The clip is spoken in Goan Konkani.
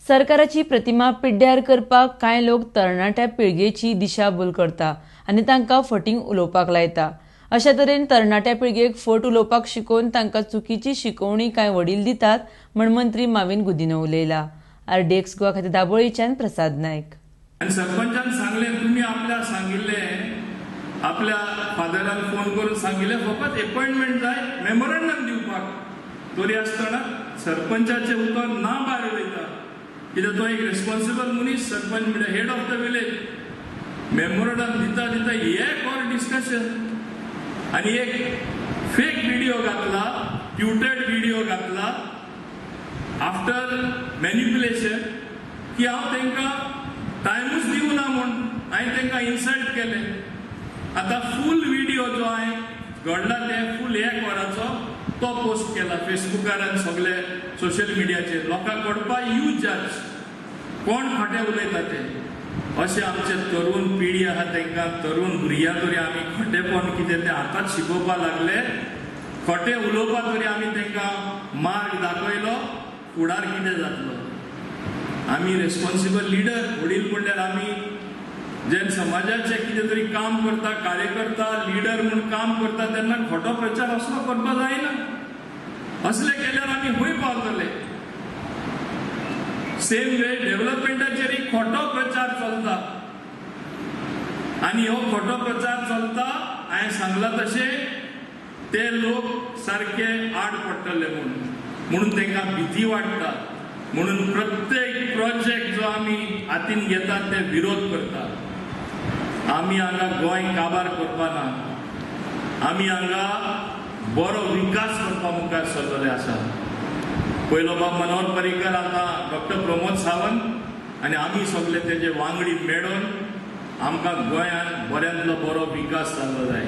सरकाराची प्रतिमा पिड्ड्यार करपाक कांय लोक तरणाट्या पिळगेची दिशाभूल करता आनी तांकां फटींग उलोवपाक लायता. अशा तरेन तरणाट्या पिळगेक फट उलोवपाक शिकोवन तांकां चुकीची शिकवणी कांय वडील दितात म्हण मंत्री माविन गुदिन्हो उलयला. आरडीएक्स गोवा खातीर दाबोळीच्यान प्रसाद नायक. आनी सरपंचान सांगलें, तुमी आपल्या सांगिल्लें, आपल्या फादरान फोन करून सांगिल्लें, फकत एपॉयंटमेंट जाय मेमोरंडम दिवपाक. तरी आसतना सरपंचाचें उतर ना भायर वयता, कित्याक तो एक रिस्पॉन्सिबल मनीस. सरपंच म्हणल्यार head of the village. Memorandum दिता दिता एक वर डिस्कशन आनी एक फेक व्हिडिओ घातला, ट्युटेड व्हिडिओ घातला आफ्टर मॅनिप्युलेशन की हांव तांकां टायमूच दिवना म्हूण हांवें तांकां इन्सल्ट केलें. आतां फूल व्हिडिओ जो हांवें घडला ते फूल एक वराचो तो पोस्ट केला फेसबुकार आनी सगळे सोशल मिडियाचेर. लोकांक कळपा, you जज कोण खोटें उलयता ते. अशे आमचे तरुण पिढी आहा, तांकां तरुण भुरग्यां तरी आमी खोटेपण कितें तें आतांच शिकोवपाक लागले. खोटें उलोवपा तरी आमी तांकां मार्ग दाखयलो, फुडार कितें जातलो. आमी रेस्पॉन्सिबल लिडर, वडील म्हणल्यार आमी जेन्ना समाजाचें कितें तरी काम करता, कार्यकर्ता, लिडर म्हूण काम करता, तेन्ना खोटो प्रचार असलो करपाक जायना. असले केल्यार आमी खंय पावतले? सेम वे डेव्हलपमेंटाचेरय खोटो प्रचार चलता आनी हो खोटो प्रचार चलता. हांवें सांगलां तशें ते लोक सारके आड पडटले म्हूण, म्हणून तांकां भिती वाडटा. म्हणून प्रत्येक प्रोजेक्ट जो आमी हातीन घेतात ते विरोध करता. आमी हांगा गोंय काबार करपा ना, आमी हांगा बरो विकास करपा मुखार सरलेले आसा. पयलो बाब मनोहर पर्रीकर, आतां डॉक्टर प्रमोद सावंत आनी आमी सगळे तेजे वांगडी मेळून आमकां गोंयांत बऱ्यांतलो बरो विकास जाल्लो जाय.